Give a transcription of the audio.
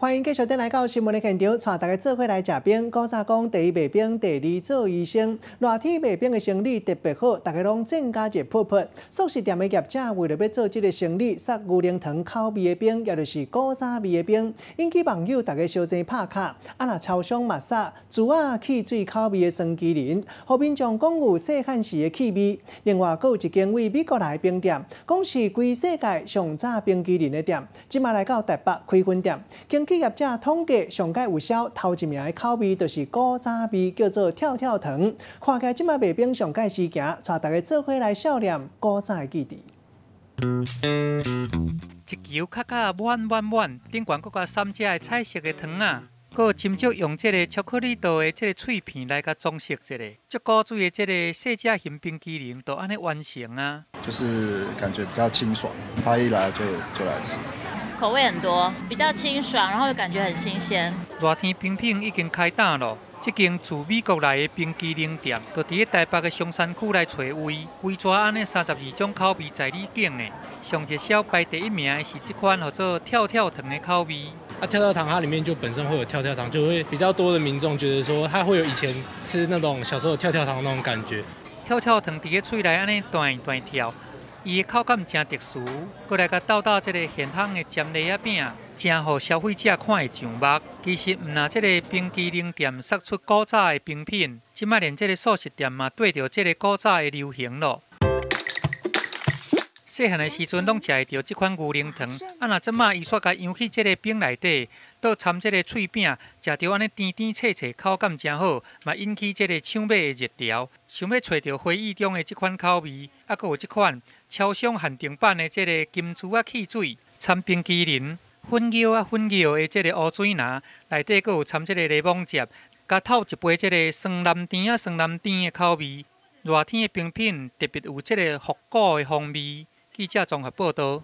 歡迎繼續轉來到新聞的現場，帶大家做伙來食冰。古早講第一賣冰，第二做醫生。熱天賣冰的生理特別好，大家攏增加熱噗噗。速食店的業者為著欲做這个生理，撒牛奶糖口味的冰，也就是古早味的冰，引起網友大家相爭拍卡。啊，若超商嘛撒珠仔汽水口味的霜淇淋，予民眾講有細漢時的氣味。另外，閣有一間位美國來的冰店，講是規世界上早冰淇淋的店，這馬來到台北開分店。根據業者統計，上蓋有銷頭一名的口味就是古早味，叫做跳跳糖。看起來這馬賣冰上蓋時行，帶大家做伙來數念古早的記憶。一球較較滿滿滿，頂懸閣共三隻的彩色的糖仔，閣斟酌用這个巧克力豆的這个脆片來共裝飾一下，足古錐的這个細隻型冰淇淋就按呢完成啊！就是感覺比較清爽，他一來就來吃。口味很多，比較清爽，然後又感覺很新鮮。熱天冰品已經開打咯，這間自美國來的冰淇淋店，就佇咧台北的松山區來揣位，圍紙按呢32種口味在你揀的。上熱銷排第一名的是這款號做跳跳糖的口味。啊，跳跳糖它裡面就本身會有跳跳糖，就會比較多的民眾覺得說，它會有以前吃那種小時候跳跳糖那種感覺。跳跳糖佇咧喙內按呢彈彈跳。伊的口感誠特殊，閣來共鬥鬥這个現烘的煎梨仔餅，誠予消費者看會上目。其實毋但這个冰淇淋店釋出古早的冰品，這擺連這个速食店嘛綴著這个古早的流行咯。細漢的時陣攏食會著這款牛奶糖，啊若這馬伊煞共揚去這个冰內底，倒摻這个脆餅，食著按呢甜甜脆脆，口感誠好，嘛引起這个搶買的熱潮。想欲揣著回憶中的這款口味，啊，閣有這款超商限定版的這个金珠仔汽水，摻冰淇淋、粉蕈仔粉蕈的這个烏水林，內底閣有摻這个檸檬汁，共透一杯這个酸藍甜仔酸藍甜的口味。熱天的冰品特別有這个復古的風味。記者綜合報導。